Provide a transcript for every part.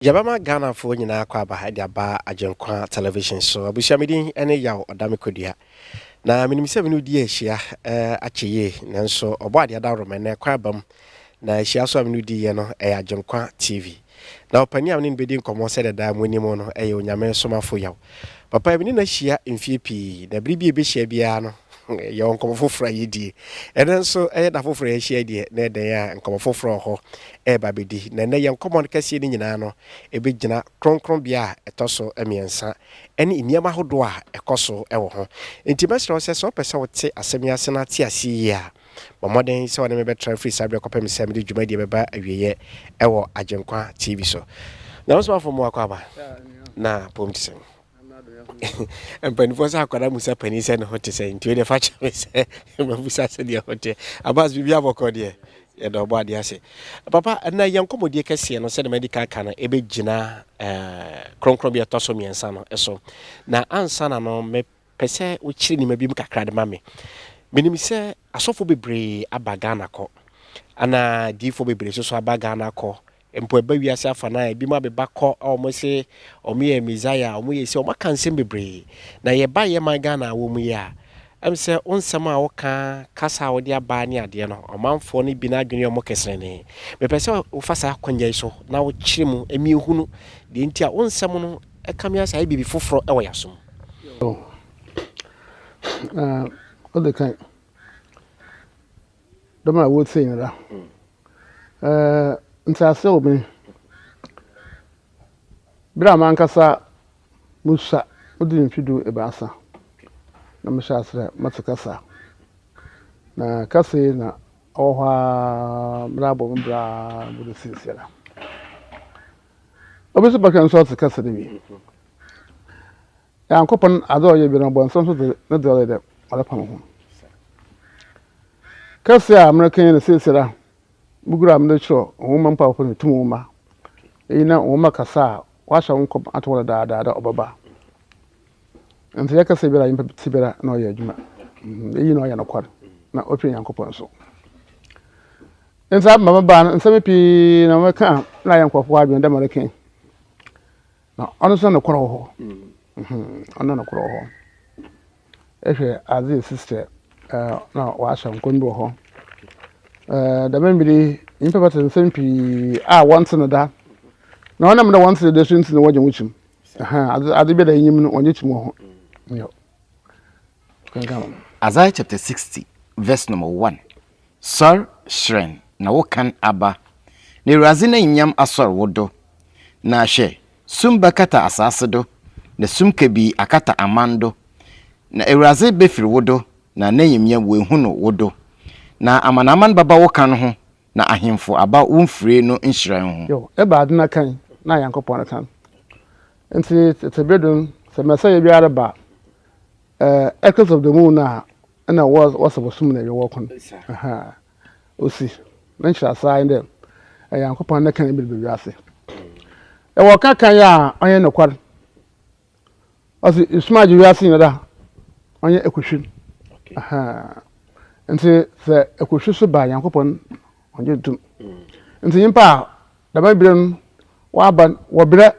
Yɛbɛma Ghanafoɔ nyinaa akɔ aba de aba Agyenkwa Television so. Abusua me din ne Yaw Ɔdame Kodua. Na menim sɛ me ne wo di ahyia akyɛ yie, nanso ɔbɔ adeɛ adaworoma ɛnɛ kwan aba mu. Na ahyia so a me ne wo diiɛ no ɛyɛ Agyenkwa TV. Na ɔpanin a me ne no bɛdi nkɔmmɔ sɛdeɛ daa monim no ɛyɛ Onyame Somafo Yaw. Papa yi me ne no ahyia mfeɛ pii, na bere bi a yɛbɛhyia biara no, yɛwɔ nkɔmmɔ foforɔ a yɛdie. Ɛnnɛ nso ɛyɛ da foforɔ a yɛahyia deɛ, na ɛdɛn a nkɔmmɔ foforɔ wɔ hɔ ɛreba abɛdi. Na ɛnnɛ yɛn nkɔmmɔ no kɛseɛ no nyinaa no ɛbɛgyina kronkronbea a ɛtɔ so mmiɛnsa ɛne nneɛma ahodoɔ a ɛkɔ so wɔ ho. Enti mɛsrɛ wo sɛ, sɛ wopɛ sɛ wote asɛm yi ase na ate aseɛ yie a, Bɔ mmɔden sɛ wo ne me bɛtra firi saa berɛ kɔpem sɛ mede dwumadie bɛba awieɛ wɔ Agyenkwa TV so. Nyame somafo mmoa kɔ aba na pom te sɛn? Mpanimfoɔ sɛ akwadaa musa panin sɛ ne ho te sɛn, nti wei deɛ fa kyɛ me sɛ mabusa sɛdeɛ ho teɛ. Abbas, biribi abɔkɔ deɛ yɛda ɔbɔ adeɛ ase. Papa, ɛnna yɛn nkɔmmɔdie kɛseɛ no sɛdeɛ madi kan ka no ɛbɛgyina eh, kronkron bi ɛtɔ so mmiɛnsa no so. Na ansa na no Pɛ sɛ wo kyerɛ nneɛma bi mu kakra de ma me. Menim sɛ asɔfo bebree aba Ghana kɔ, ɛna diifoɔ bebree nso so aba Ghana kɔ. Mpo ɛba wiase afa no a, ebinom abeba kɔ a wɔn se wɔn yɛ Messiah, wɔn yɛ sei, wɔn aka nsɛm bebree. Na yɛba yɛ man Ghana a wɔ mu yi a, ɛm sɛ wo nsɛm a woka, kasa a wode aba ne adeɛ no, ɔmanfoɔ no bi no adwene yɛ wɔn keserenee. Mepɛ sɛ wofa saa akwanya yi so na wokyerɛ mu, ɛmi ehunu deɛ nti a wo nsɛm no ɛkame asɛ ayɛ biribi foforɔ wɔ yɛn asom. Na odzi kan, dɔm a wotsie nyinara, ntseasee wɔ mu. Ber a mankasa musua, mudzii mfe du-ebiasa na mehyɛɛ ase dɛ metse kasa. Na kasa yi na ɔwɔ hɔ ara, medze abɔ me bra ara bodu seseiara. Obi so bɛka nso ɔtse kasa no bi. Nyankopɔn adze a ɔyɛ biara no, ɔbɔnsam so dze ne dze ɔyɛ dɛ ɔrepam ho. Kasa a mereka yi na seseiara mugu do a medze kyerɛw nwoma mpo a wɔfrɛ no Tum Nwoma. Iyi na nwoma kasa a wɔahyɛ ho nkɔm ato hɔ dedaada dɛ ɔbɛba. Ntsi yɛkasa biara a nyimpa tse biara na ɔyɛ edwuma. Iyi na ɔyɛ nokwar na ofi Nyankopɔn so. Ntsi aber a mebaa no, nsɛm pii na mekã a nna ayɛ nkorɔfo hɔn adwen dɛ merekã yi. Na ɔno so na nokwar wɔ hɔ. Ɔno na nokwar wɔ hɔ. Ehwɛ adze a esisi dɛ na wɔahyɛ nkɔm bi wɔ hɔ. Dɛm mber yi, nyimpa bɛtse nsɛm pii a wɔnntse no da. Na ɔnam dɛ wɔnntse no da so ntsi na wɔgye hɔn kyim. Adze biara a inyim no, wɔnngye kyim wɔ ho. Nyew. Kenkan ma me. Isaiah chapter 60 verse number 1 Soɛr, hyerɛn, na wo kan aba, na Ewuradze n'enyimnyam asɔr wo do. Na hwɛ, sum bɛkata asaase do, na sum kabii akata aman do, na Ewuradze befir wo do, na n'enyimnyam woehu no wo do. Na amanaman bɛba wo kan ho, na ahemfo aba wo mfir no nhyerɛn ho. Yo, ebɛnadze na kan na Nyankopɔn no kan? Ntsi tsetse ber do no, sɛ Messiah biara reba a, eh, eclipse of the moon no a nna wɔsɛ bosoom na ewia wɔkõ no, osi. Ne nkyerɛase ara nye dɛ, Nyankopɔn ne kan bi reba wiase. Ewɔ ka kan a ɔnnyɛ nokwar. Ɔse esum agye wiase nyinara a, ɔnnyɛ ekohwi. Ntsi sɛ ekohwi so ba a, Nyankopɔn ɔnngye nnto mu. Ntsi nyimpa a Dɛm ber no, wɔaba no, wɔberɛ,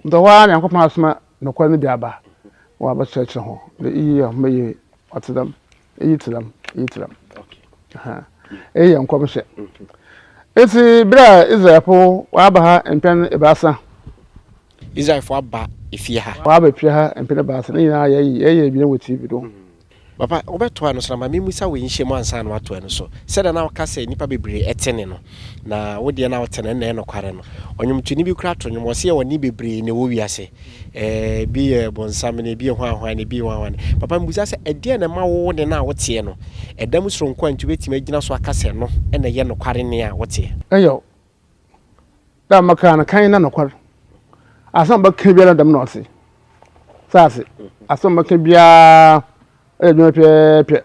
ntsi hɔ ara na Nyankopɔn asoma nokwar no bi aba ma wɔabɛkyerɛkyerɛ hɔn dɛ iyi yɛ hom yie, ɔtse dɛm, iyi tse dɛm, iyi tse dɛm. Iyi yɛ nkɔmhyɛ. Ntsi ber a Israelfo wɔaba ha mpɛn ebiasa. Israelfo aba efie ha. Wɔaba efie ha mpɛn ebiasa, ne nyinaa yɛyɛ ebien wɔ TV do. Papa, wobɛtoa no so na ma memmisa wei nhyɛ mu ansa na woatoa no so. Sɛdeɛ na woka sɛ nnipa bebree te nne no, na wo deɛ na wote no, ɛnna ɛyɛ nokware no. Ɔnwomtoni bi koraa to nnwom, ɔse yɛwɔ nne bebree na ɛwɔ wiase. Ɛɛ, ebi yɛ bonsam nne, ebi yɛ hwan hwan nne, ebi yɛ hwan hwan nne. Papa, mebisa sɛ, ɛdeɛn na ɛma wo nne no a woteɛ no, ɛda mu soronko a nti wobɛtumi agyina so aka sɛ ɛno na ɛyɛ nokware nne a woteɛ? Nyew, Dɛ mekãa no kan na nokwar, asɛm a ɔbɛkã biara dɛm na ɔtse. Tse ase? Asɛm a ɔbɛkã biara ɔyɛ edwuma pɛpɛɛpɛ.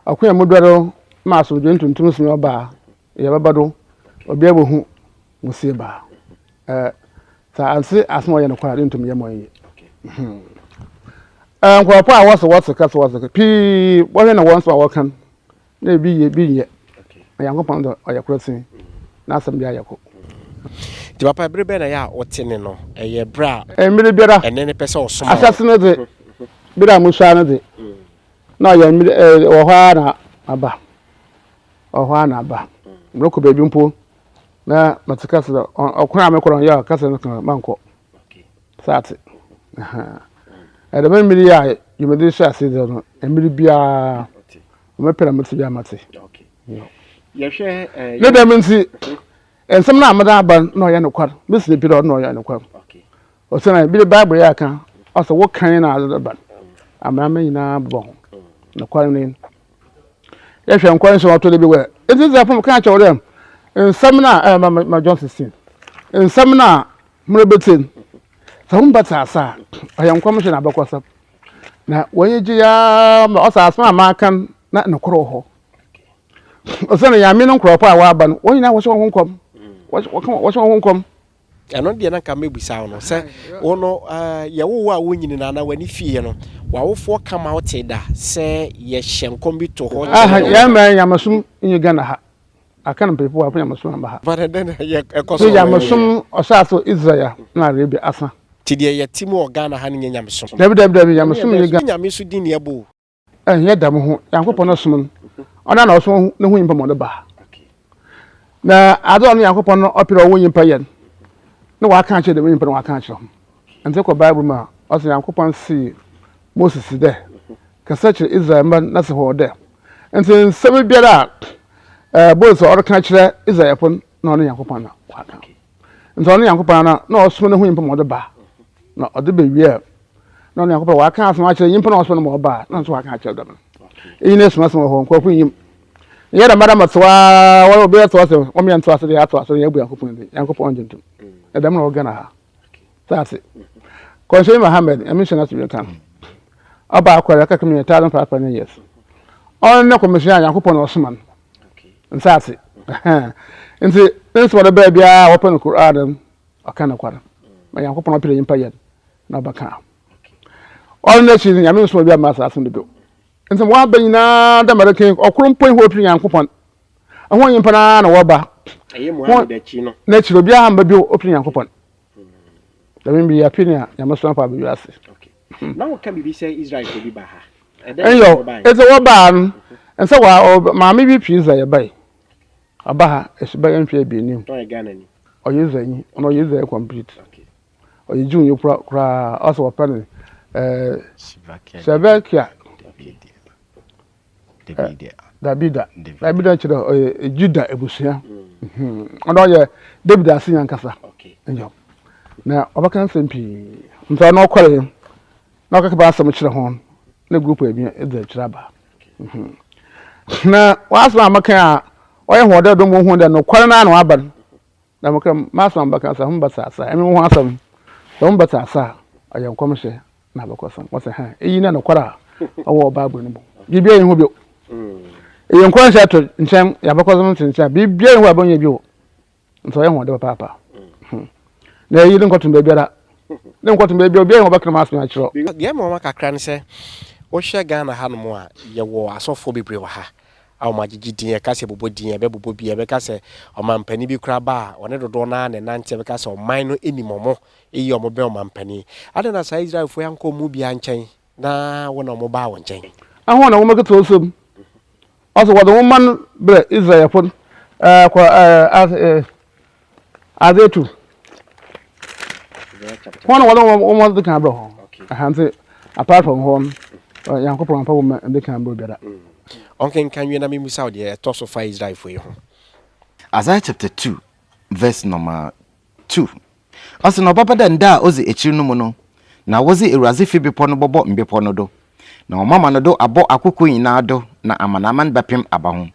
Ɔkõ a modua do ma asomdwee ntontom so nye ɔba a, yɛbɛba do, obiara bohu mo sie ba. Sɛ anntse asɛm a ɔyɛ nokwar a, inntum nnyɛ ma ɔnnyɛ. Nkorɔfo a wɔse wɔtse kasa wɔtse kasa pii bɔhwɛ na hɔn nsɛm a wɔkã no Na ebi yɛ, ebi nyɛ. Na Nyankopɔn dze ɔyɛ kor tse, n'asɛm biara yɛ kor. Nti papa, bere bɛn na ɛyɛ a wote ne no? Ɛyɛ bere a Mber biara, ɛnne no pɛ sɛ ɔsoma wo? ahyɛse no dze, ber a musuar no dze, na ɔyɛ mber ɛɛ wɔ hɔ ara na aba. Wɔ hɔ ara na aba. Morokɔ beebi mpo na metse kasa dɛ ɔkwan a mekɔ no ɔnnyɛ a kasa no ka mankɔ. Saa tse. Dɛm mber yi a dwumadzi yi hyɛɛ ase dze no, mber biara mepɛ dɛ metse biara metse. Ne dɛm ntsi, nsɛm no a medze aba no na ɔyɛ nokwar. Mesi no pi dɛ ɔno na ɔyɛ nokwar. Osiandɛ bi Bible yɛ aka, ɔse wo kan na adze ba no, amanaman nyina bɔbɔ ho. Nokwar nye no. Yɛhwɛ nkɔnhyɛ a ɔtɔ do bi wɔ Ntsi Israelfo mekãa kyerɛ wo dɛ, nsɛm no a, ma ma John 16, nsɛm no a morebɛtsie no, sɛ hom bɛtse ase a, ɔyɛ nkɔmhyɛ na abakɔsɛm. Na w'enyi gye ara ma ɔsɛ asɛm a maka no na nokwar wɔ hɔ. Osiandɛ Nyame no nkorɔfo a wɔaba no, hɔn nyina wɔhyɛ hɔnho nkɔm. Wɔhyɛ hɔnho nkɔm. Ɛno deɛ na nka mɛbisa wo no sɛ wo no yɛwo wo a wonyini no anaa w'ani fiiɛ no w'awofoɔ ka ma wote da sɛ yɛhyɛ nkɔm bi to hɔ kyerɛ wo? Yɛn mmerɛ nyamesom nyi Ghana ha. Aka no mpanyinfoɔ wɔ nyamesom amba ha. But dɛn na yɛ ɛkɔ so? Nyamesom ɔhyɛ ase wɔ Israel na Arabia asa. Ti deɛ yɛte mu wɔ Ghana ha no nyɛ nyamesom. Dabi dabi dabi nyamesom nyi Ghana. Nyame so din na ɛbɔ o. Ɛnyɛ dɛm ho, Nyankopɔn no som no, ɔno na ɔsom no ho nyimpa ma ɔde ba. Na adze a ɔno Nyankopɔn no ɔpɛ dɛ ɔwɔ nyimpa yɛ no, na ɔaka akyerɛ dɛm nyimpa no ɔaka akyerɛ ho. Ntsi ekɔ Bible mu a, ɔse Nyankopɔn see Moses dɛ, Kasa kyerɛ Israelmba na se hɔn dɛ. Ntsi nsɛm biara a Moses ɔreka kyerɛ Israelfo no, na ɔno Nyankopɔn na ɔaka. Ntsi ɔno Nyankopɔn no na ɔsoma no ho nyimpa ma ɔdze ba, na ɔdze ba wie a, na ɔno Nyankopɔn ɔaka asɛm akyerɛ nyimpa na ɔsoma no ma ɔba a, na nso ɔaka akyerɛ dɛm no. Iyi ne esumasɛm wɔ hɔ, nkorɔfo nnyim. Nnyɛ dɛm ara ma tsew ara, wɔyɛ obi tsew ase, wɔn yɛ ntsew ase de yɛatsew ase de yɛabu Nyankopɔn dzi, Nyankopɔn ɔnngye ntom. Na dɛm na ɔwɔ Ghana ha. Tse ase. Kɔnhyɛnyi Muhammad, Nyame nhyira n'asomdwee nka no, ɔbaa akɔr akɛka mu yɛ 1500 years. Ɔno ne kɔmhyɛnyi a Nyankopɔn na ɔsoma no. Nsaase. Nti ne nsɛm a ɔde baa biara a wɔpɛ no Qur'aan no, ɔka nokwar. Ma Nyankopɔn ɔpɛ dɛ nyimpa yɛ no, na ɔbɛka. Ɔno n'ekyir no, Nyame nsoma obi amma asaase no do bio. Nti ma wɔaba nyinaa dɛ ma reka yi, ɔkor mpo nnyi hɔ a ofir Nyankopɔn. Hɔn nyimpa no ara na wɔba. Hɔn n'ekyir obiara ammba bio ofir Nyankopɔn. Dɛm mber yi, afei na Nyame somafo aba wiase. Na wɔka biribi sɛ Israelfo bi ba ha. Nyew, edze wɔbaa no, nnsɛ wɔ maame bi fi Israel bae. Ɔba ha esi bɛyɛ mfe ebien ni. Ɔyɛ Ghanani. Ɔyɛ Israelnyi, ɔno ɔyɛ Israel complete. Ɔyɛ Jewnyi kora koraa, ɔsɛ wɔfrɛ no ɛɛ Shebekia. Dabida. Dabida kyerɛ ɔyɛ Judah ebusua. Ɔno ɔyɛ David asenyi ankasa. Nyew. Na ɔbɛka nsɛm pii. Ntsi ɔno ɔkɔree. Na ɔkɛka b'asɛm kyerɛ hɔn na group ebien dze ekyir aba. Na w'asɛm a mekã a ɔyɛ hɔn dɛ dɛ muhun dɛ nokwar no ara na ɔaba no, na mekã m'asɛm a mebɛkã sɛ hom bɛtse ase a, emi mo ho asɛm, sɛ hom bɛtse ase a, ɔyɛ nkɔmhyɛ na abakɔsɛm. Wɔse hɛn, iyi nye nokwar a ɔwɔ wɔ Bible no mu. Biribiara nnyi hɔ bio. Iyi nkɔnhyɛ to nkyɛn, yɛ abakɔsɛm to nkyɛn a, biribiara nnyi hɔ a ebɛnya bio. Nti ɔyɛ ho ɔde papaapa. Hmm. Na eyi de nkɔto baabiara. Ne nkɔto baabiara obiara yɛn ɔbɛka m'asɛm akyerɛ. Deɛ ɛma wɔn kakra ne sɛ wohwɛ Ghana hanom a yɛwɔ asɔfoɔ bebree wɔ ha a wɔn agyegye din yɛka sɛ bobɔ din yɛbɛbobɔ bi yɛbɛka sɛ ɔmampanin bi koraa ba a ɔne dodoɔ no ara na ɛnante yɛbɛka sɛ ɔman no nim wɔn eyi wɔn bɛn ɔmampanin adɛn na saa Israelfoɔ yi ankɔ wɔn mu biara nkyɛn na wo na wɔn baa wɔn nkyɛn. Ɛho na wɔn ketewa som Ɔsɛ wɔdze nwoma no brɛ Israelfo no kɔ adze etu. Hɔn na wɔdze nwoma dze kan brɛ hɔn. Aha ntsi apart from hɔ no, Nyankopɔn ammfa nwoma nndzi kan mbrɛ obiara. Ɔnkenkan nwie na mimmisa wo deɛ ɛtɔ so fa Israelfoɔ yi ho. Isaiah chapter 2 verse number 2. Ɔse, Na ɔbɛba dɛ nda a odzi ekyir no mu no, na wɔdze Ewuradze fi bepɔ no bɔbɔ mbepɔ no do, na wɔama no do abɔ akoko nyina do, na amanaman bɛpem aba ho.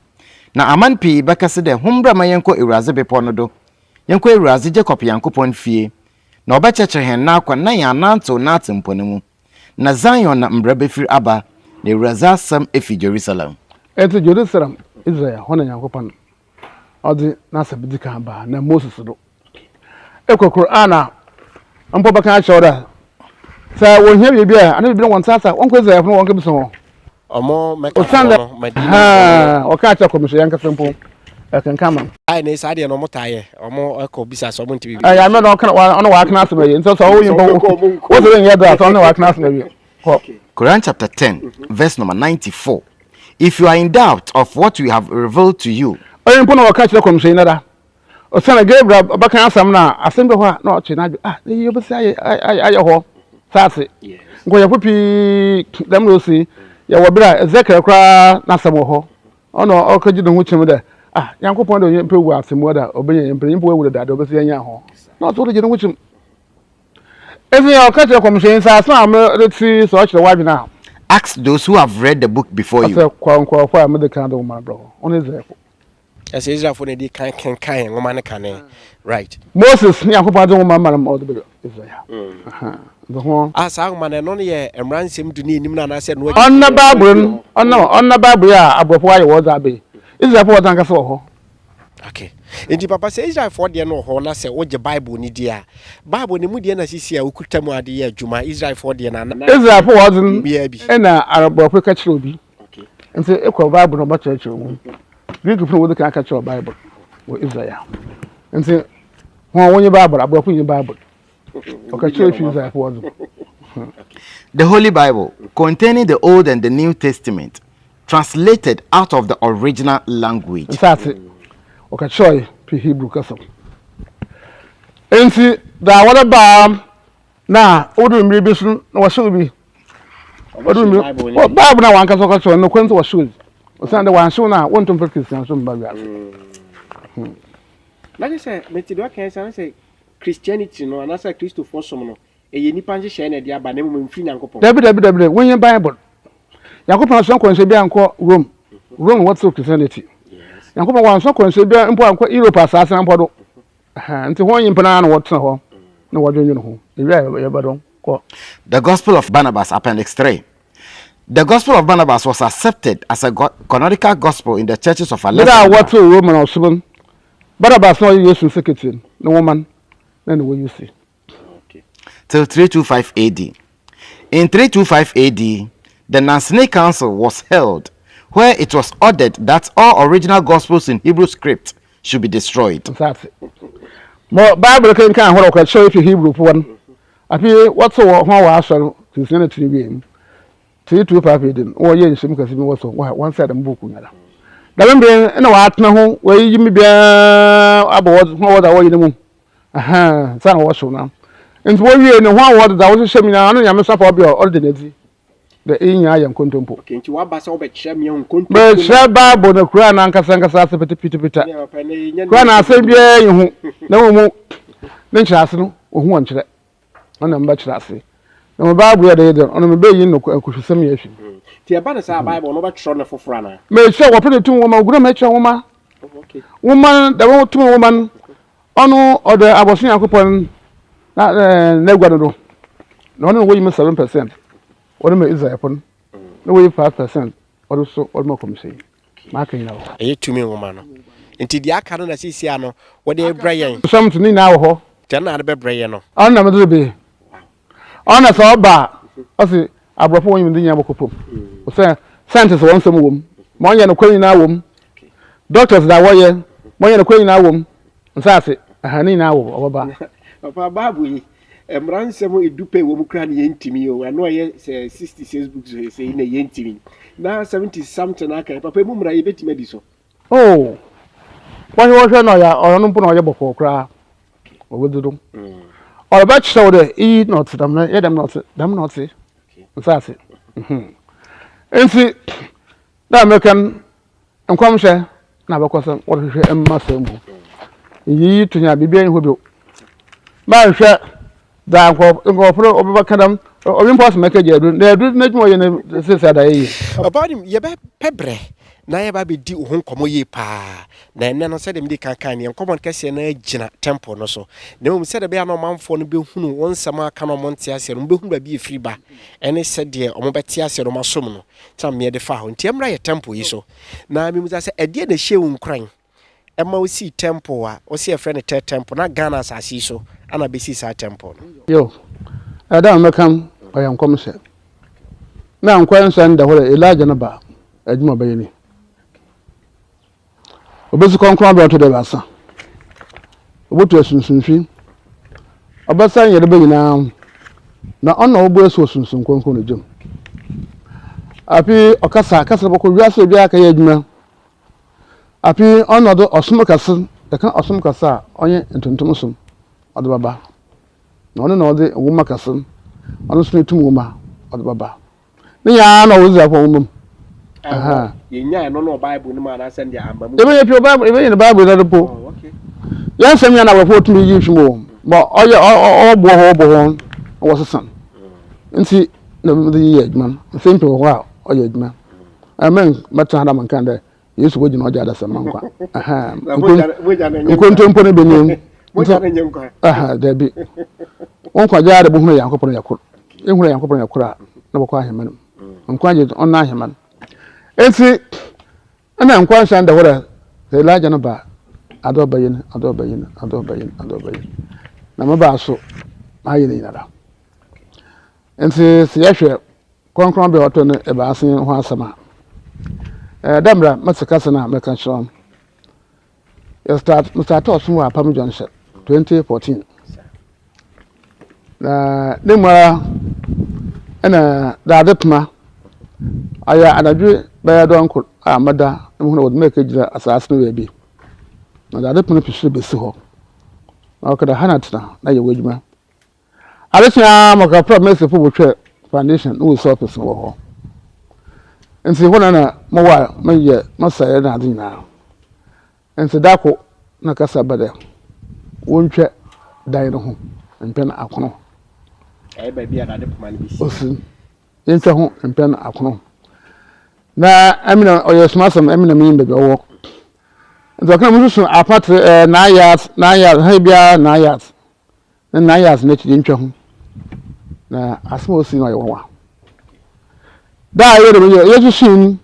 Na aman pii bɛkɛse dɛ, Hom mbra ma yɛnkɔ Ewuradze bepɔ no do, yɛnkɔ Ewuradze, Jacob Nyankopɔn fie, na ɔbɛkyerɛkyerɛ hɛn n'akwan, na yɛanantsew n'atsempɔn mu. Na Zion na mbra befir aba, na Ewuradze asɛm efi Jerusalem. Ntsi Jerusalem, Israel, hɔ na Nyankopɔn ɔdze n'asɛm dzi kan baa, na Moses do. Ekɔ Qur'aan a, mpo bɛka akyerɛ wo dɛ, sɛ wohia biribi a, anaa biribi na wɔnntse ase a, wɔnkɔ Israelfo no wɔnkɛbisa hɔn. Ɔmo Mɛkafoɔ Osiandɛ, no, Madinafoɔ no. haa, wɔkaa kyerɛɛ Kɔmhyɛni ankasa mpo. Ɛkenkan ma. Ayi ne saa deɛ no ɔmo taa yɛ ɔmo ɛkɔ bisa sɛ ɔmo nte biribi. Ɛyɛ amɛ na ɔka ɔno wakena asɛm awie nti sɛ ɔwɔ nyimpa wo sɛ nyɛ dɛ sɛ ɔno wakena asɛm awie kɔ. Quran chapter 10 verse number 94 If you are in doubt of what we have revealed to you. Ɔyɛ mpo na wɔka kyerɛ kɔmhyɛni nara osiane Gabriel bɛka asɛm no a asɛm bi wɔ hɔ a na ɔtwe n'adwene ah na eyi obesi ayɛ ayɛ hɔ saase nkɔyɛfo pii dɛm na osi yɛwɔ ber a Ezekiel koraa n'asɛm wɔ hɔ Ɔno ɔkɛgye no ho kyim dɛ, Ah, Nyankopɔn de onyimpa ewu atsɛmbu da a, obenya nyimpa, nyimpa oewu dedaada, obesi enya ho. Na ɔtse ɔregye no ho kyim. Ntsi ɔka kyerɛ kɔmhyɛnyi sɛ, Asɛm a meretse yi, sɛ ɔkyerɛ w'adwen a. Ask those who have read the book before you. Ɔsɛ, Kɔ nkorɔfo a medze kan dze nwoma no brɛ hɔn, hɔn Israelfo. Ɛsɛ Israelfo na edi kan kenkan nwoma no kane. Right. Moses ne Nyankopɔn dze nwoma ma no ma ɔdze brɛ Israel. Dze ho. Ah, saa nwoma no, ɛno no yɛ Mmara Nsɛm Du ne anim no anaasɛ ɛno akyi? Ɔnna Bible no, ɔnna ɔnna Bible yi a aborɔfo ayɛ wɔdze aba yi. Israelfo wɔdze ankasa wɔ hɔ. Okay. Nti papa sɛ Israelfoɔ deɛ no wɔ hɔ na sɛ wogye Bible no di a, Bible no mu deɛ na sisi a wokuta mu ade yɛ adwuma, Israelfoɔ deɛ no anaa? Israelfo wɔdze no na aborɔfo ka kyerɛ obi. Nti ekɔ Bible no ɔbɛkyerɛkyerɛ mu. Greekfo na wodzi kan ka kyerɛw Bible wɔ Israel. Nti hɔn wonyi Bible, aborɔfo nyi Bible. Ɔka kyerɛ fi Israelfo wɔdze. The Holy Bible, containing the Old and the New Testament, translated out of the original language. Nsaase, ɔka kyerɛw fi Hebrew kasa mu. Nti dza wɔde baa na odu mmere bi so na wɔhyew bi. Odu mmere Bible na wankasa ɔka kyerɛw no kwan sɛ wɔhyew bi. Osiane dɛ wɔanhyew no a wɔntum mfa Christian so mba wiase. Na kyerɛ sɛ mete deɛ ɔka sɛ sɛ Christianity no anaasɛ Kristofoɔ som no ɛyɛ nnipa nhyehyɛe na ɛde aba na mmom ɛmfiri Nyankopɔn. Dabi dabi dabi dabi wonye Bible. Nyankopɔn ansoma nkɔnhyɛ bi ankɔ Rome. Rome wɔtew Christianity. Nyankopɔn wansoma nkɔnhyɛ bi mpo ankɔ Europe asaase mpo do. Nti hɔn nyimpa no ara na wɔtsena hɔ na wɔdwendwen ho. Ewie a yɛbɛdɔn kɔ. The Gospel of Barnabas, Appendix 3. The Gospel of Barnabas was accepted as a canonical gospel in the churches of Ber a Alexandria. wɔtseew Roman ɔsom no, Barnabas na ɔyɛ Yesu ne sekretary no, ne nwoma no na nna woyi si. Till 325 AD. In 325 AD, the Nicene Council was held, where it was ordered that all original Gospels in Hebrew script should be destroyed. Nsaase. Ma Bible kenkan horow kɔkyerɛw fi Hebrewfo hɔ no, afei wɔtsew hɔn wɔ asɔr Christianity no wiei no, 325 AD no, wɔyɛɛ nhyiam kɛse bi wɔ so wɔ wɔnsɛɛ dɛm buukuu nyinara. Dɛm mber yi nna wɔatsena ho, woeyiyi mu biara abɔ hɔn wɔ dza wɔyɛ no mu, ahaa, ansaana wɔhyew no. Ntsi wowiei no, hɔn a wɔdze dza wɔhyehyɛ mu nyinara no Nyame safa ɔbea a ɔreda no edzi dɛ iyi nyinaa yɛ nkontompo. Okay, nti waba sɛ wobɛkyerɛ me ahu nkontompo no. Merekyerɛ Bible no Koran no ankasa ankasa ase pitapita. Koran no asɛm biara nyi ho, na mmom ne nkyerɛase no, ohu wɔnkyerɛ. Ɔno na mebɛkyerɛ ase. Na mmom Bible yɛ dɛ yɛ dɛ, ɔno mebeyi no nkohwisɛm yɛ afi mu. Nti ɛba no saa a, Bible no wobɛtwerɛ no foforɔ anaa? Mekyerɛ, wɔpɛ ne tum nwoma, ogu na mekyerɛ nwoma. Nwoma no, dɛm tum nwoma no, ɔno ɔda abɔso Nyankopɔn na n'agua no do. Na ɔno na woyi mu 7%. Wɔde ma Israelfo no, na woyi 5% wɔde so wɔde ma kɔmhyɛni. Maka nyina wɔ hɔ. Ɛyɛ tumi nwoma no. Nti deɛ aka no na seesei ano wɔde rebrɛ yɛn. Nsɛm nso ne nyinaa wɔ hɔ. Nti ɛno na ade bɛbrɛ yɛn no. Ɔno na mede rebe. Ɔno na sɛ ɔba a, ɔse aborɔfo wɔn nyimdzee nyinaa bɔkɔ famu. Osian scientists wɔn nsɛm wɔ mu, ma ɔnyɛ nokwar nyinaa wɔ mu, doctors dza wɔyɛ, ma ɔnyɛ nokwar nyinaa wɔ mu, nsaase, aha, ne nyinaa wɔ hɔ, ɔbɛba. Papa, Bible yi, mmara nsɛm edu pɛ wɔ mu koraa na yɛntumi o, ɛno ɛyɛ sɛ 66 books sɛ yi na yɛntumi, na 70 something aka yi, papa emu mmara yɛbɛtumi adi so? Oh, wɔhwɛ wɔhwɛ na ɔyɛ ɔno mpo na ɔyɛ bɔkɔɔ koraa, ɔbɛdi do. Ɔbɛkyerɛ wo dɛ iyi na ɔtse dɛm na yɛ dɛm na ɔtse dɛm na ɔtse nsaase. Nti, dɛ meka no, Nkɔmhyɛ na abakɔsɛm wɔhwehwɛ mma sɛɛ mu. Nyiyi to nya biribiara nni hɔ bio. Mɛnhwɛ dza nkorɔfo no wɔbɛka dɛm, obi mpo ɔse mɛkɛgye edur, na edur n'edwuma ɔyɛ no sesei ada yie. Ɔbaa no, yɛbɛpɛ berɛ na yɛaba abɛdi wo ho nkɔmmɔ yie pa ara. Na ɛnnɛ no, sɛdeɛ mede kan kae no, yɛn nkɔmmɔ no kɛseɛ no ara gyina tɛmpol no so. Na mmom sɛdeɛ ɛbɛyɛ a na ɔmanfoɔ no bɛhunu wo nsɛm a aka na wɔnte aseɛ no, wɔbɛhunu baabi a ɛfiri ba, ɛne sɛdeɛ wɔbɛte aseɛ na wɔasom no. Nti na meɛ de faa hɔ. Nti ɛmmra yɛ tɛmpol yi so. Na memusa sɛ, ɛdeɛ na ɛhyɛɛ wo nkuran ɛma wosii tɛmpol a wose yɛfrɛ no Third Temple na Ghana asase yi so ana bɛsii saa tɛmpol no? Yo, ɛda a mɛka no, ɔyɛ nkɔmhyɛ. Na nkɔmhyɛ no da hɔ dɛ Elijah no ba, adwuma ɔbɛyɛ ni. Obesi krɔnkrɔn bea ɔtɔ do ebiasa. Obotu esunsumfi. Ɔbɛsa nyarba nyina, na ɔno na ɔbɔbɔ esu wɔ Sunsum Krɔnkrɔn no gya mu. Afei ɔkasa, kasa no bɔkɔ wiase beebiara akɛyɛ edwuma. Afei ɔno na ɔdze ɔsom kɛse, yɛka ɔsom kɛse a, ɔnye ntontom som ɔdze bɛba. Na ɔno na ɔdze nwoma kɛse, ɔno so no tum nwoma ɔdze bɛba. Ne nyinaa na ɔwɔ Israelfo nwoma mu. Yɛnya ɛno no wɔ Bible no mu anaasɛ deɛ amma mu? Yɛbɛnya pii wɔ Bible, yɛbɛnya no Bible no po. Oh, okay. Yɛn nsɛm nyinaa na aborɔfo tumi yi fi mu wɔ. Ma ɔyɛ ɔboɔ hɔ ɔbɔ hɔ na wɔsesa. Nti na mede yɛ adwuma no. Nsɛm pii wɔ hɔ a ɔyɛ adwuma. Ɛmɛ mɛtena ha na menka dɛ Yesu bɔgyina ɔgya adasamma nkwa. Nkontompo no bɛnyam. Dabi. Wo nkwagye ara de bohunu Nyankopɔn yɛ koro. Ehunu Nyankopɔn yɛ koro a, na wɔkɔ ahemman mu. Nkwagye ɔnna ahemman. Enti, ɛna nkwa nhyɛ da hɔ dɛ sɛ Elijah no ba a, ade ɔbɛyɛ no, ade ɔbɛyɛ no, ade ɔbɛyɛ no, ade ɔbɛyɛ no. Na mebaa so, mayɛ ne nyinara. Enti, sɛ yɛhwɛ Krɔnkrɔnbea a ɔtɔ no ebiasa yi ho asɛm a, dɛ mbrɛ metse kasa no a mereka kyerɛ wo no, yɛstart mestartee ɔsom wɔ Apam Junction 2014. Na ne mu ara na daadze poma ayɛ anadwo bɛyɛ dɔnkor a meda na muhun dɛ wɔdze me rekegyina asaase no beebi. Na daadze poma fi sor besi hɔ. Na ɔka dɛ ha na tsena na yɛ w'edwuma. Ade kye ara ma kakra Masonfo bɔtwaa foundation na wosi office no wɔ hɔ. Ntsi hɔ na na mowɔ a meyɛ m'asɛyɛdze na adze nyina. Ntsi da kor na kasa ba dɛ wontwa dan no ho mpɛn akron. Ɛyɛ baabi a dade poma no besi. Osi, yɛntwa ho mpɛn akron. Na emi na ɔyɛ sumasɛm, emi na minyim beebi a ɔwɔ. Ntsi ɔka dɛ monsusu apatre ɛɛ nine yards, nine yards, ha biara nine yards. Ne nine yards n'akyi yɛntwa ho. Na asɛm a osi no ayɛ nwanwa. Da a yɛyɛ dɛm yɛ yɛsusu mu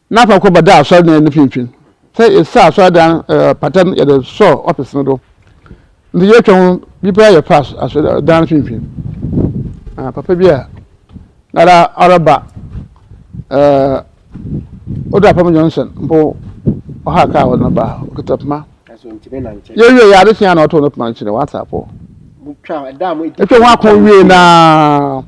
na afa kɔ bɛda asɔredan no mfinimfin. Sɛ yɛsɛ asɔredan ɛɛ pata no yɛde sɔɔ ɔfis no do. Nti yɛtwa ho bi paa yɛ fa asɔredan no mfinimfin. Na papa bi a nara ɔreba ɛɛ odu Apam Junction mpo ɔhaa kaa wɔde no ba okita poma. Yɛwie yɛ ade kye a na ɔtoo no poma no kyerɛ WhatsApp hɔ. Etwa ho akɔn wie na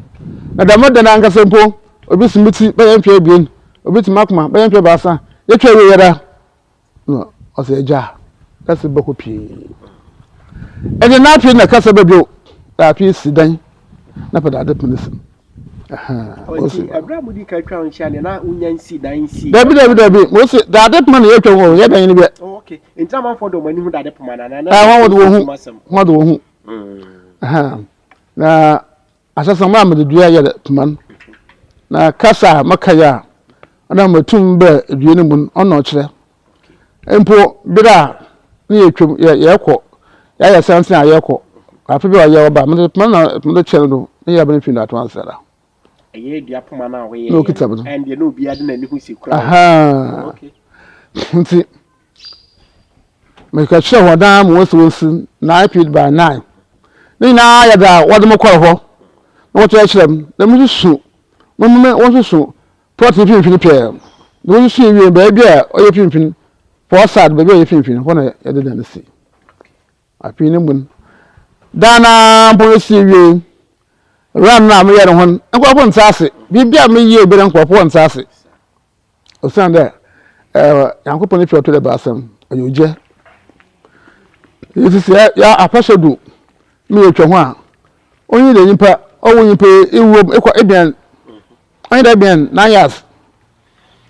na dɛm da no ankasa mpo obi si me ti bɛyɛ mfe abien, obi ti m'akoma bɛyɛ mfe abaasa. Yɛtwa wie yɛda na ɔsɛ agya kasa bɛkɔ pii. Ɛde na afei na kasa bɛ bio na afei si dan na pɛ dade pene si. Dabi dabi dabi mo se dade poma na yɛtwa ho yɛ dan no bɛ. Oh, okay. Nti amanfoɔ de wɔn ani hu dade poma na na. Ah, wɔn de wɔn hu wɔn de wɔn hu. Mm. Na asasam a mede dua yɛ poma no. Na kasa a maka yɛ a ɔna matum bɛ dua no mu no ɔna ɔkyerɛ. Mpo ber a nna yetwa mu, yɛ yɛkɔ, yɛayɛ santen a yɛkɔ, afe bi a ɔyɛ ɔba, medze poma na medze kyerɛ no do, ne yarba no fi do ato ansa da. Ɛyɛ dua poma no a wɔyɛ na okitsa me no. Ɛndeɛ na obiara de n'ani ho si kura. Ahaa. Okay. Nti meka kyerɛ hɔn daa ma wɔsi wɔnsi 9 feet by 9. Ne nyinaa yɛ dza wɔdze me kɔr hɔ na wɔkyerɛkyerɛ me na mesusu, me me wɔsusu Plot no mfimfini pɛɛ na wosusuw wiei baabi a ɔyɛ mfimfini, four side baabi a ɔyɛ mfimfini hɔ na yɛde dan no si. Afei no mu no, dan no ara mpo esi wiei. Ram no a meyɛ no ho no, nkurɔfo nte ase. Biribi a meyɛ biara nkurɔfo nte ase. Osiandɛ ɛɛ Nyankopɔn ne fie ɔtɔ dɛ baasɛm, ɔyɛ ogya. Ntsi sɛ yɛ afahyɛ du na yɛtwa ho a, onnyi dɛ nyimpa ɔwo nyimpa yi ewuo mu ekɔ ebɛn Ɔnyɛ dɛ bɛn na yas.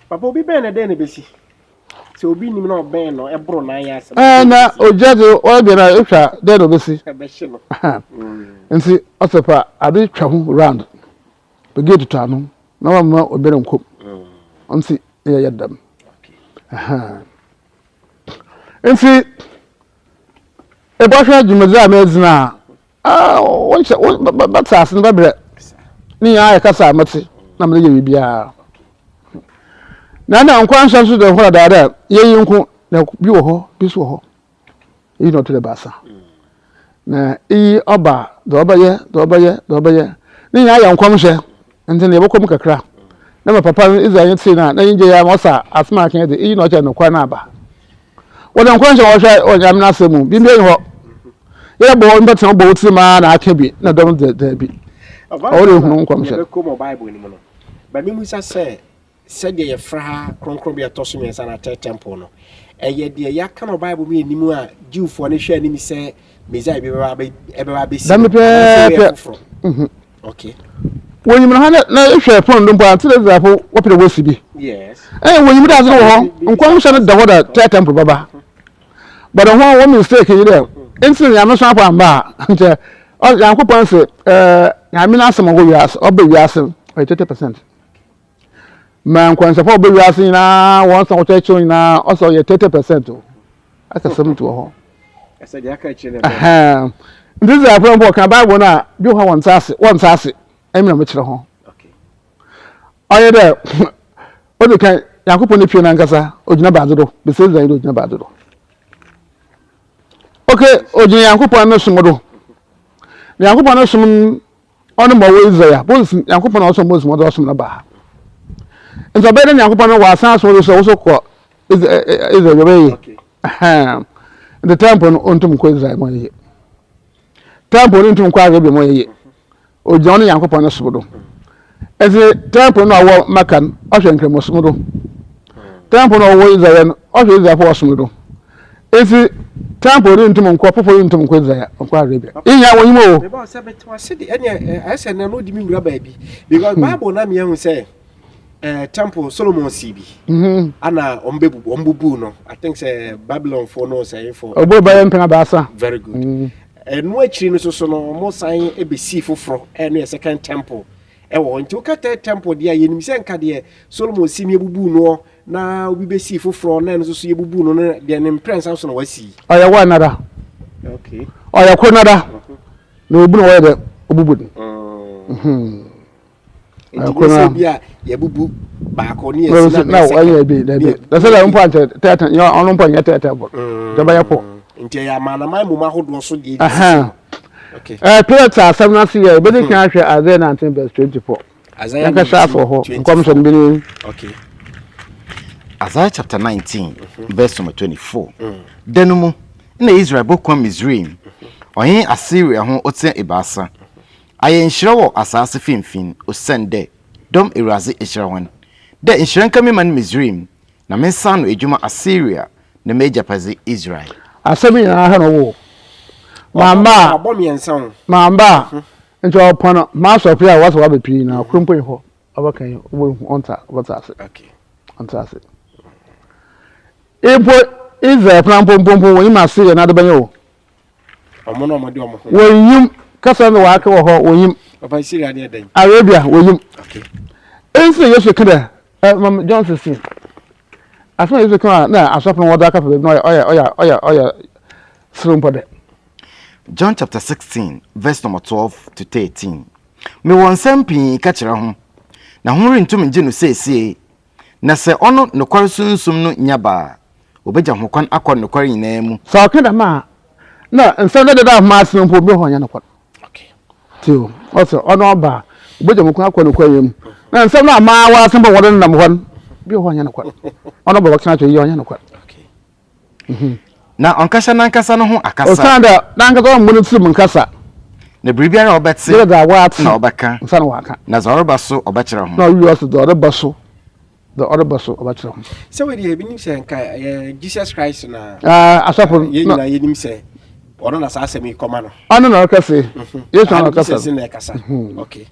Papa obi bɛn no dɛn na ebesi? Sɛ obi nim na ɔbɛn no ɛboro nine years. Ɛɛ na ogya dze ɔyɛ bɛn a etwa dɛn na obesi? Ɛbɛhye no. Nti ɔsɛ fa ade twa ho round pɛ gate to ano na wamma obiara nkɔ mu. Nti na yɛyɛ dɛm. Nti ebɔhwɛ dwumadzi a medzi no a Ah, wonkyɛ wo bɛte ase no bɛbrɛ. Ne nyinaa yɛ kasa a mɛte na mede yɛ biribiara. Na na nkwanhyɛ nso de hɔ dada dɛ yɛyi nko na bi wɔ hɔ bi nso wɔ hɔ. Eyi na ɔto dɛ baasa. Na iyi ɔba dɛ ɔbɛyɛ dɛ ɔbɛyɛ dɛ ɔbɛyɛ. Ne nyinaa yɛ nkɔmhyɛ nti na yɛbɛkɔ mu kakra. Na ma papa no Israel tee no a na gye ya ma ɔsa asɛm a aka de iyi na ɔkyɛ nokwar no aba. Wɔdze nkɔnhyɛ na wɔhwɛ wɔ Nyame n'asɛm mu. Biribiara nnyi hɔ. Yɛdɛ bɔ nyimpa tsena bɔ wo tsirmu ara na akã bi na dɔm dze daabi. Ɔwɔ dɛ ehunu nkɔmhyɛ. Yɛbɛkɔ mu wɔ Bible no mu no, but mimisa sɛ, sɛdeɛ yɛfrɛ ha kronkronbea ɛtɔ so mmiɛnsa anaa third temple no, ɛyɛ deɛ yɛaka no wɔ Bible mu yɛnim a Jewfoɔ no hwɛ anim sɛ Messiah bi bɛba abɛ ɛbɛba abɛsi Dɛm no, anaasɛ wei yɛ pɛpɛɛpɛ. foforɔ? Okay. Wonyim no ha na na ehwɛ pon do mpo a, tse dɛ Israelfo wɔpɛ dɛ wosi bi. Yes. Ɛɛ wonyim dɛ adze no wɔ hɔ, nkɔmhyɛ no da hɔ dɛ third temple bɛba. But hɔn wɔn mistake nye dɛ, ntsi na Nyame somafo ammba a, nkyɛ Nyankopɔn se ɛɛ Nyame n'asɛm a ɔwɔ wiase, ɔba wiase no, ɔyɛ 30%. Ma nkɔnhyɛfo a wɔba wiase nyinaa, wɔn nsɛm a wɔkyerɛkyerɛ nyinaa, ɔsɛ ɔyɛ 30% o. Aka 70 wɔ hɔ. Ɛsɛ deɛ aka akyire no ɛbɛn. Ɛhɛn. Nti Israelfo no mpo wɔka Bible no a, bi wɔ hɔ a wɔnntse ase, wɔnntse ase. Emi na mekyerɛ ho. Ɔyɛ dɛ, odzi kan, Nyankopɔn ne fie no ankasa, ogyina ebɛnadze do? Besi Israelnyi dɛ ogyina ebɛnadze do? Okay, ogyina Nyankopɔn no som do. Na Nyankopɔn no som no, ɔno ma ɔwɔ Israel a, Moses, Nyankopɔn na ɔsom Moses ma ɔdze ɔsom no baa. Ntsi ɔbɛyɛ dɛ Nyankopɔn no ɔasan asom do sɛ wo so kɔ Israel, ɔbɛyɛ yie. Ɛhɛn. Ntsi temple no, onntum nnkɔ Israel ma ɔnyɛ yie. Temple no nntum nnkɔ Arabia ma ɔnyɛ yie. Ogyina ɔno Nyankopɔn no som do. Ntsi temple no a ɔwɔ Mecca no, ɔhwɛ Nkramosom do. Temple no a ɔwɔ Israel no, ɔhwɛ Israelfo ɔsom do. Ntsi temple no nntum nnkɔ, fofor nntum nnkɔ Israel, nnkɔ Arabia. Iyi nyinaa wonyim o. Meba sɛ mete ase de ɛnea ayɛ sɛ nea na odi me wura baabi because Bible na meahu sɛ eh, temple Solomon sii bi mm-hmm. ana wɔn bɛ bubu wɔn bubu no I think sɛ Babylon fo no sɛ efo. Ɔbɔ bɛyɛ mpɛn abaasa. Very good. Mm. Ɛno akyiri no soso no wɔn san ebesi foforɔ ɛno yɛ second temple ɛwɔ hɔ nti woka third temple deɛ yɛnim sɛ nka deɛ Solomon si ne ebubu noɔ na obi bɛsi foforɔ na ɛno nso so yɛbubu no no deɛ ne mprɛnsa so na wasi. Ɔyɛ one nada. Okay. Ɔyɛ koro nada. Na obu na wɔyɛ dɛ obubu no. Mm. Nti nyɛ sɛ bi a yɛbubu baako ne yɛsi na bɛyɛ sɛ. Na bi dabi. Na sɛ dɛ mpo ankyɛ tɛɛtɛ nyɛ ɔno mpo nyɛ tɛɛtɛ bɔ. Nti ɔbɛyɛ pɔ. Nti ɛyɛ amanaman mum ahodoɔ so deɛ ɛdi sisi no. Okay. Ɛɛ Peter asɛm no ase yɛ ebedi kan ahwɛ Isaiah 19 verse 24. Isaiah 19 24 hɔ nkɔmhyɛ no bi ni. Okay. Isaiah chapter 19 verse number 24. Da no mu na Israel bɔkɔ Misraim, ɔhen Assyria ho otsia ebiasa. Ayɛ nhyira wɔ asaase finimfin, osiandɛ dɔm Ewuradze ehyira hɔn. Dɛ nhyira nka me man Misraim, na me nsaano edwuma Assyria, na m'egyapadze Israel. Asɛm yi nyinaa ha na ɔwɔ o. Mamba a, Wabɔ mmiɛnsa o. mamba a, nkyɛ ɔpɔn m'asɔfo a wɔasɛ wɔaba pii nyinaa, kor mpo nnyi hɔ a ɔbɛka yi, obohu, ɔnntse ɔbɛtse ase. Ɔnntse ase. Mpo Israel fana mpo mpo mpo wonyim Assyria n'adebɛn o. Ɔmo na ɔmo de ɔmo ho. Wɔnyim kasa no wɔaka wɔ hɔ wɔnyim. Papa Syria ne ɛdɛn? Arabia wɔnyim. Okay. Nti na Yesu ka dɛ ɛ mam John 16. Asɛm a Yesu ka a na asɔfo no wɔdze aka fa baabi no ɔyɛ ɔyɛ ɔyɛ ɔyɛ ɔyɛ serew mpo dɛ. John chapter 16 verse number 12 to 13. Mewɔ nsɛm pii ka kyerɛ ho, na hom runntum nngye no sesei. Na sɛ ɔno nokwar Sunsum no nya ba a, obegya ho kwan akɔ nokwar nyina mu. Sɛ ɔka dɛm a, nna nsɛm no deda hom ase no mpo bi wɔ hɔ a ɔnnyɛ nokwar. Tse o, ɔse ɔno ɔba a, obegya mo kwan akɔ nokwar nyina mu. Na nsɛm no a maa wɔase mpo wɔdze nenam hɔ no, bi wɔ hɔ a ɔnnyɛ nokwar. Ɔno ɔba bɛka akyerɛ yi a ɔnnyɛ nokwar. Na ɔnnkasa nankasa no ho akasa. Osiandɛ nankasa ɔmmbɔ ne tsirmu nnkasa. Na biribiara a ɔbɛtse Gyedɛ dza ɔatse na ɔbɛka. ansa na ɔaka. Na dza ɔreba so ɔbɛkyerɛ ho. Na ɔwie ɔse dza ɔreba so, dza ɔreba so ɔbɛkyerɛ ho. Sɛ wei deɛ ebinim sɛ nka ɛyɛ Jesus Christ na. Ah, asɔfo no. Yɛn nyinaa yɛnim sɛ ɔno na saa asɛm yi kɔma no. Ɔno na ɔrekasa yi. Yesu na ɔrekasa. Jesus na ɛkasa. Okay.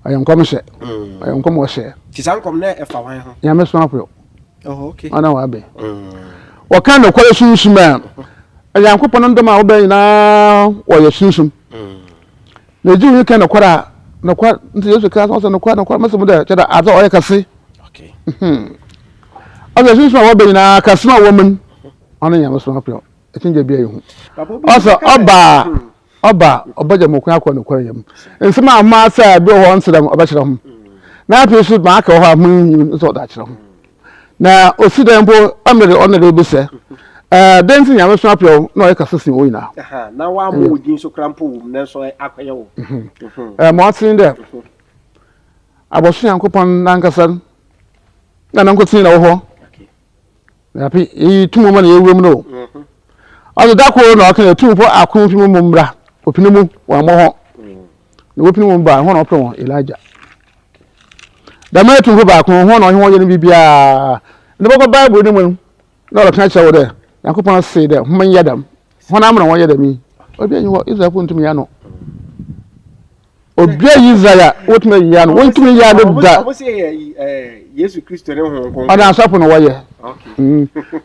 Ɔyɛ nkɔmhyɛ. Ɔyɛ nkɔm ɔhyɛ. Ti saa nkɔm na ɛfa hwan ho? Nyame somafo. Oh, okay. Ɔna wabɛn. Wɔka nokware sunsum a, Onyankopɔn no ndɔm a wɔbɛn nyinaa wɔyɛ sunsum. Na egye wo ka nokware a, nokware nti Yesu ka sɛ nokware nokware mɛsɛ mu dɛ kyerɛ dɛ adze a ɔyɛ kɛse. Ɔsɛ sunsum a wɔbɛn nyinaa kɛse na ɔwɔ mu no, ɔno Nyame somafo. Ɛkyɛnkyɛn biara ehu. Ɔsɛ ɔba a Ɔba a, ɔbɛgya mo kwan akɔ nokwar mu. Nsɛm a hom ase a bi wɔ hɔ a ɔnntse dɛm, ɔbɛkyerɛ hom. Na afei so ma aka wɔ hɔ a hom nnyim no so ɔdze akyerɛ hom. Na osi dɛn mpo, ɔno dze ɔno dze obisa, Ɛɛ, dɛn ntsi na Nyame soma prɛw wo na ɔyɛ kɛse sen hɔn nyina? Na wɔammɔ wo din so koraa mpo wɔ mu, nanso akɔyɛ wo. Ɛɛ, ma ɔtse nye dɛ, abɔso Nyankopɔn nankasa na nankotsee na ɔwɔ hɔ. Na afei eyi tum ma na yɛwura mu no. Ɔdze da kor na ɔka dɛ tumfo akron fi mo mu mbra, opini mu, wɔammɔ hɔn. Na wopini mu ba a, hɔn na wɔfrɛ hɔn Elijah. Dɛm atumfo baakron, hɔn na ɔnye hɔn yɛ no biribiara. Ndɛ bɔkɔ Bible no mu no, na ɔreka kyerɛ wo dɛ Nyankopɔn see dɛ hom nyɛ dɛm. Hɔn ama na wɔyɛ dɛm yi. Obiara nnyi hɔ, Israelfo nntum nnyɛ ano. Obiara nnyi Israel a wotum eyi ano. Wonntum nnyɛ ano da. Ɔno asɔfo na wɔyɛ.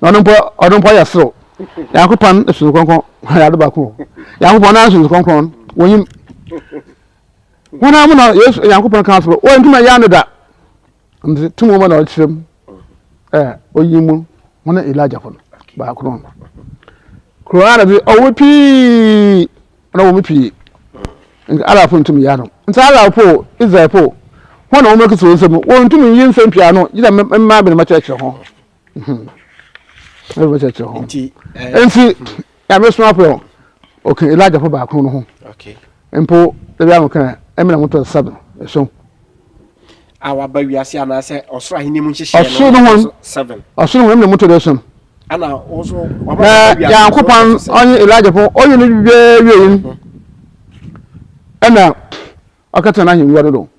Na ɔno mpo ɔno mpo ɔyɛ serew. Nyankopɔn sunsum kronkron ɔyɛ ade baako. Nyankopɔn na sunsum kronkron wonyim. Hɔn ama na Yesu Nyankopɔn ka so wɔnntum nnyɛ ano da. Nti tum wɔn na ɔkyerɛ mu ɛ oyi mu wɔn ne Elijah fo no baako no. Kuro ara de ɔwɔ pii na wɔn pii nti Arabfo ntum yɛ ano nti Arabfo Israelfo wɔn na wɔn akisi wɔn nsam wɔn ntum nyi nsɛm pii ano gyina mmaa bi na mɛkyerɛkyerɛ ho ɛna mɛkyerɛkyerɛ ho nti nyame soma pɛ ɔka Elijah fo baako no ho mpo ebi ano kan ɛmina mo tɔ seven ɛso. A waba wiase anaasɛ ɔsoro ahenni mu nhyehyɛɛ no ɔsoro no ho seven ɔsoro ho ɛmina mo tɔ ɛso. Ana ɔso waba na Nyankopɔn ɔnye Elijah fo ɔyɛ no biribiara wie yi ɛna ɔkɛtena n'ahengua no do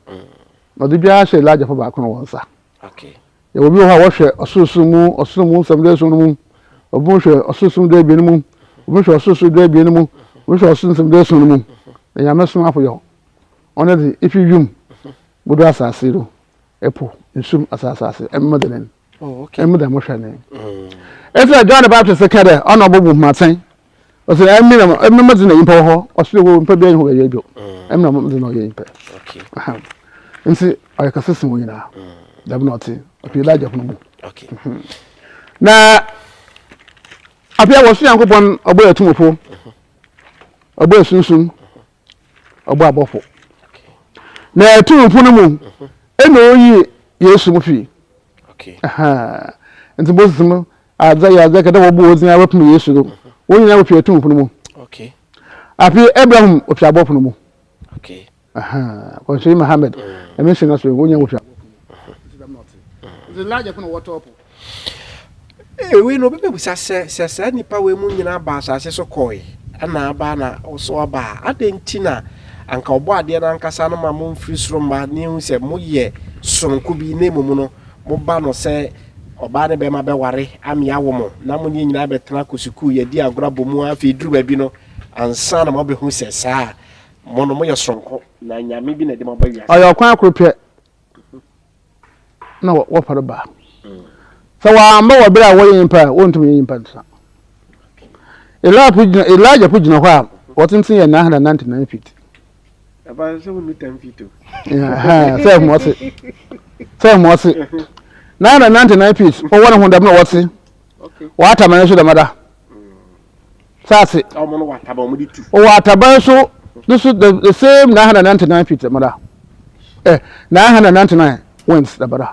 na ɔde biara hyɛ Elijah fo baako no wɔn nsa. Yɛwɔ bi wɔ hɔ a wɔhwɛ ɔsorosoro mu ɔsoro mu nsɛm du ason no mu, obi hwɛ ɔsorosoro du abien no mu, obi hwɛ ɔsorosoro du abien no mu, obi hwɛ ɔsoro nsɛm du ason no mu. Na Nyame somafo yɛ ɔno dze ifi wimu bodu asaase do, po, nsu mu, asaase ase, ɛmma dze nen. Ɛmma dza mohwɛ nen. Ntsi na John the Baptist kã dɛ ɔno ɔbɔbu hom atsɛn. Ɔse emi na emi medze na nyimpa wɔ hɔ, ɔsor wɔ nyimpa biara nnyi hɔ bɛyɛ bio. Emi na medze na ɔyɛ nyimpa. Ntsi ɔyɛ kɛse sen hɔn nyina. Dɛm na ɔtse, ɔtwe Elijah ho no mu. Na afei wɔ so Nyankopɔn ɔbɔɔ atumfo, ɔbɔɔ sunsum, ɔbɔɔ abɔfo. Na atumfo no mu ɛna oyii Yesu mu fii. Nti Moses mu adze yɛ adze kɛdɛ wɔbɔ wɔn dzin ara wɔpem Yesu do. Wɔn nyinaa wɔfi atumfo no mu. Afei Abraham ofi abɔfo no mu. Kɔnhyɛnyi Muhammad, ɛmi nhyɛ n'aso wɔn nyinaa wɔfi abɔfo no mu. Nti Elijah fo na wɔtɔɔpo. Wei no obi bɛbisa sɛ, sɛ saa nnipa wei mu nyinaa baa asase so kɔe, ɛna aba na wo aba a, adɛn nti na anka Ɔbɔadeɛ no ankasa no ma momfiri soro mma na yɛhu sɛ moyɛ sononko bi, na mmom no moba no sɛ ɔbaa ne barima bɛware ame awo mo, na mo ne yɛn nyinaa bɛtena akɔ sukuu, yɛadi agorɔ abɔ mu ara, afei ɛduru baabi no ansa na moabɛhu sɛ saa a mo no moyɛ sononko, na anyame bi na ɛde mo aba wiase. Ɔyɛ ɔkwan koro pɛ na wɔfa do ba. Sɛ wɔammba wɔ ber a wɔyɛ nyimpa a, wonntum nnyɛ nyimpa ntsena. Elijah po gyina hɔ a, wɔtsentsen yɛ 999 feet. Sɛ ɛho ɔse. Sɛ ɛho ɔse. 999 feet, wɔwɔ ne ho dɛm na wɔtse. Wɔataman so dɛm ada. Saase. Wɔwɔ ataban so ne so the, the same 999 feet dɛm ada. Eh, 999 wings dɛm ada.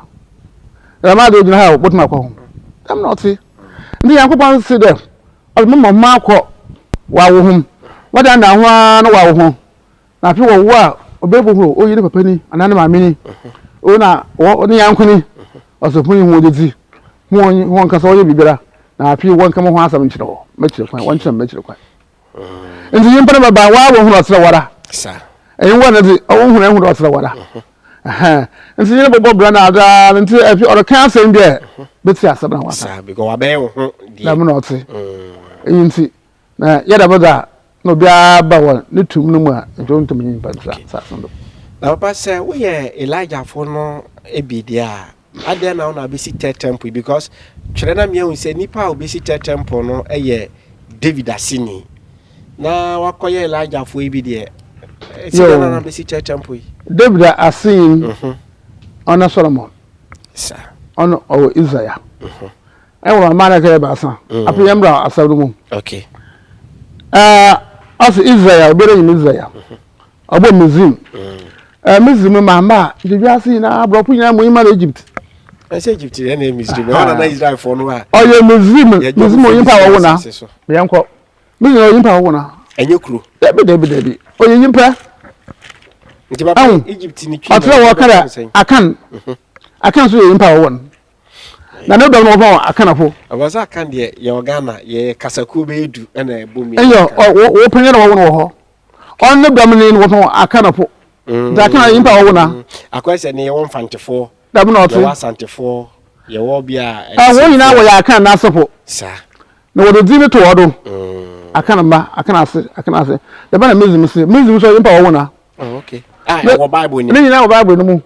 Dɛm ada ogyina ha a wɔbɛtumi akɔ ho. Dɛm na ɔte. Nti Nyankopɔn se dɛ, ɔde mema hom akɔ wɔawo hom. Wɔdandan ho ara na wɔawo ho. Na afei wɔwo a, obebu ho, oyi ne papa ni anaa ne maame ni, o na wɔ ne yanko ni, ɔsɛ ho yi ho gyedzi, ho ho nkasa ɔyɛ biribiara, na afei wɔnka mo ho asɛm nkyerɛ hɔ, mɛkyerɛ kwan, wɔnkyerɛ me mɛkyerɛ kwan. Nti nyimpa no bɛba, waa wɔhu na ɔserɛ wara. Ɛnyɛ wɔn na dze, ɔwɔ hu na ehu na ɔserɛ wara. Nti nyɛ bɔbɔ bra na adze nti afei ɔreka asɛm bi a, bɛtse asɛm na waka. Dɛm na ɔtse. Eyi nti, Na yɛ dɛm dze a, nna obiara ba wɔ no tum no mu a, nkyɛ onntum nye nyimpa nntsena asaase no do. Na papa, sɛ woyɛ Elijahfo no bi deɛ a, adɛn na wo na wobɛsi third temple yi? Because twerɛ na meahu sɛ nipa a obɛsi third temple no yɛ David aseni. Na wakɔyɛ Elijahfoɔ yi bi deɛ, ɛsi dɛn na na bɛsi third temple yi? David aseni, ɔne Solomon. Ɔno ɔwɔ Israel. Ɛwɔ mmaa no ɛkɛyɛ baasa. Mm. Afei yɛn bra asɛm no mu. Okay. Ɛɛ ɔsɛ Israel obiara nyim Israel. Mm-hmm. Ɔbɔ Misrim. Mm. Ɛɛ Misrim maa mmaa nti wiase nyinaa aborɔfo nyinaa mo nyima na Egypt. Ɛsɛ Egypt yɛn na Misrim ɛhɔ na na Israelfoɔ no a. Ɔyɛ Misrim Misrim onyimpa a wɔwo na. Yɛn kɔ Misrim ɔyɛ nyimpa a wɔwo na. Ɛnyɛ kuro. Dabi dabi dabi ɔyɛ nyimpa. Nti papa Egypt ni twi. Ɔtwerɛ wɔ kara Akan. Mhm. Akan so yɛ nyimpa a wɔwo no. Na ne dɔm no wɔfrɛ wɔn Akanafo. Ɛwɔ sɛ Akan deɛ yɛwɔ Ghana yɛyɛ kasakuo bɛyɛ du ɛna ɛbɔ mu. Ɛyɛ wɔ panyin na wɔwo no wɔ hɔ. Ɔno ne dɔm no wɔfrɛ wɔn Akanafo. Nti Akan yɛ nyimpa a wɔwo na. Akɔyɛ sɛ ne yɛwɔ Mfantefoɔ. Dɛm na ɔte. Yɛwɔ Asantefoɔ, yɛwɔ bi a. Wɔn nyinaa wɔyɛ Akan n'asefo. Saa. Na wɔde dzin no to hɔ do. Akan mba, Akan ase, Akan ase. Dɛm na Misraim se. Misraim nso yɛ nyimpa a wɔwo na. Oh, okay. Ah, ɛwɔ Bible ni. Ne nyinaa wɔ Bible no mu.